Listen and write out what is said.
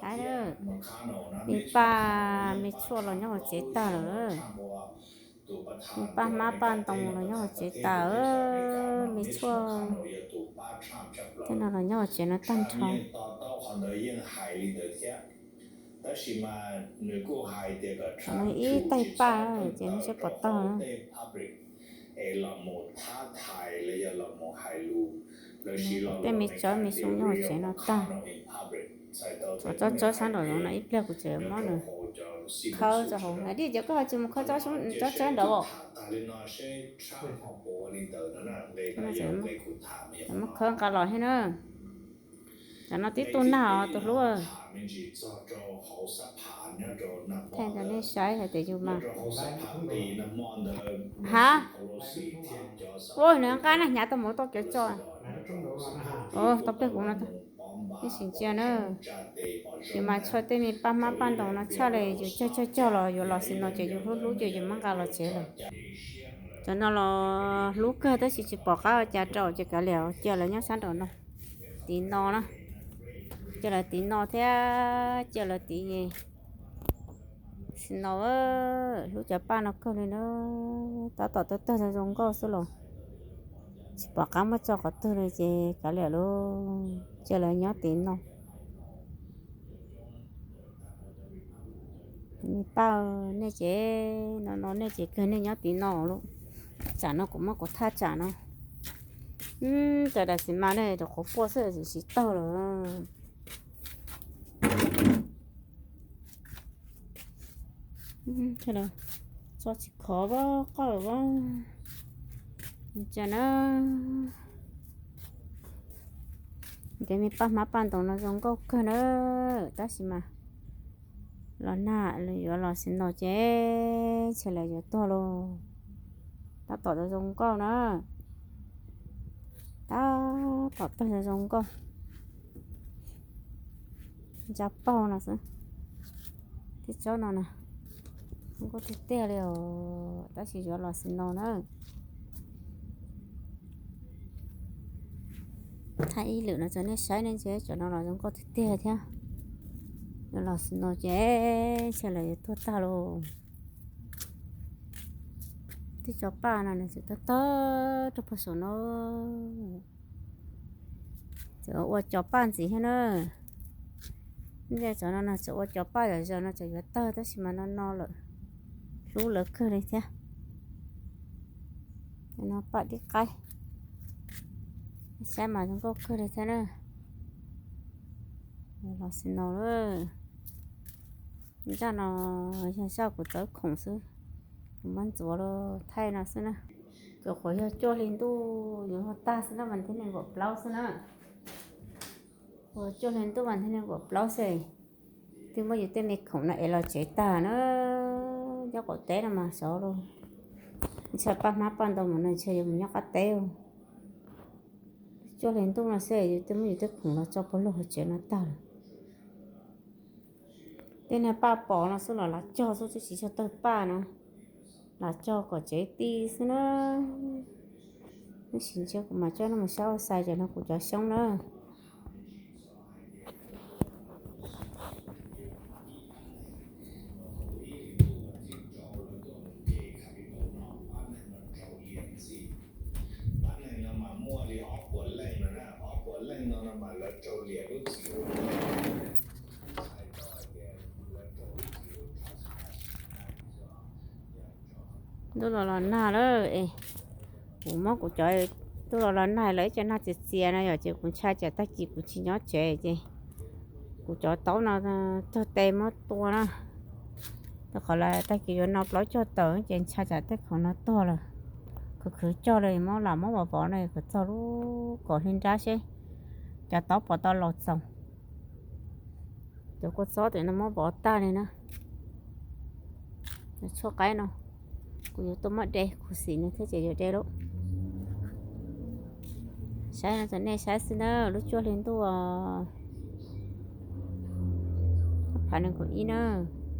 Saib, me paj me tshuaj los nyob hauv tsev tag lawm. Me paj hmab paj ntoo los nyob hauv tsev tas, me tshuaj tej no los nyob hauv tsev no tag nrho. Ib taig paj ces nej saib pom tag. Tej me tsov me xyoob nyob hauv tsev no tag. Tsob tsob sab nraum zoov no ib pliag kuv tseem muab nws khawb rau hauv. Dib, ces koj ho tsis mus khawb tsob tsob sab nraud os? Muab khawb nqa los thiab na. Cov no tib tug nag os tus hlub. Thaij rau nej saib hais tias yus mas, ha, ua nws nqa nag hnyav tau mus tau cov tso. Tau pliag kuv no, nej sim ntsia na. Yus mas tshuaj tej me paj hmab paj ntoo no tshaj li, yus cog cog cog los yuav los xis no ces yus hlub hlub ces yus muab nqa los tsev lawm. Cov no los hlub kawg tab sis tsis pom qab ua cas rau ces kav liam cia lawv nyob sab nraum no, tiv no na. Cia lawv tiv no thiab cia lawv tiv xis no. Hlub cov paj no kawg li na, tab tom tawg tawg zoo zoo nkauj xwb los tsis pom qab muab tso qhov twg li ces kav liam lauj, cia lawv nyob tiv no. Me paj, nej ces no no nej ces kawg nej nyob tiv no lauj. Tsam no kuv muab kuv thaj tsam no, cov daim xis mas ne rau qhuav puaj xwb tsis taug lawm. Tso tsis khov, qoj a. Ces me paj hmab paj ntoo no zoo nkauj kawg na, tab sis mas los nag yuav los xis no ces ntshe lawv yuav tuag lauj. Tab tom zoo nkauj na, tab tom tawg zoo nkauj. Ntsa paug no xwb. Tej tsob no na, zoo nkauj tiag tiag li os, tab sis yuav los xis no na. Thaij ib lwm no rau nej saib, nej ntsia cov no los zoo nkauj tiag tiag thiab. Yuav los xis no ces ntshe lawv yuav tuag tag lauj. Tej tsob paj no nws txawm tawg tawg rau puag saum no. Txawm ua cov paj ntxiv thiab na. Tej tsob no no txawm ua cov paj zom zaws no txawm yuav tawg tab sis mas no no lawm. Hlub lawv kawg li thiab. No paj dib qaib, saib mas zoo nkauj kawg li thiab na. Los xis no lawm. Zaj no yog zaj kuv txawb khoom xwb, kuv muab ntxuav los thaij no xwb na. Tsuas qhuav yog cuaj hli ntuj yuav luag tag xwb na, vas thib nees nkaum plaub xwb na. Ua cuaj hli ntuj vas thib nees nkaum plaub xwb, twb muab yus tej me khoom no ev los tsev tag na. Nyob qaum teb no mas xyov los, ntshe paj hmab paj ntoo mus no ntshe yuav mus nyob qab teb. Cuaj hli ntuj no xwb yus twb muab yus tej khoom los tso puag lug hauv tsev no tag lawm. Tej niag paj pos no xwb los lav cog xwb twb tsis tshua tawg paj na, lav cog kom tsev ti xwb na. Tab sis ntsia kuv mam coj nej mus saib ua xais cov no kuv cov xyoob na. Ntuj los los nag lawm es, kuv muab kuv cov, ntuj los los nag lawm ib co nag txias txias no yom, ces kuv ntshai tsam tag kis kuv tsis nyob tsev ces kuv cov taub no cog tes muab tua na. Rau qhov lawv tag kis yuav no plaub caug tawm ces ntshai tsam tej khoom no tuag lawm. Khwv khwv cog li, muab lam muab vov vov no kom txog lub kaum hli nrab seb cov taub puas tau laus txaus. Cov kua txob tim no muab vov tag li na. Tshuaj qaib no kuv yuav tuaj muab de khuv xim nws thiab ces yuav de lauj. Saib no rau nej saib xwb na, lub cuaj hli ntuj, phav nees nkaum ib na.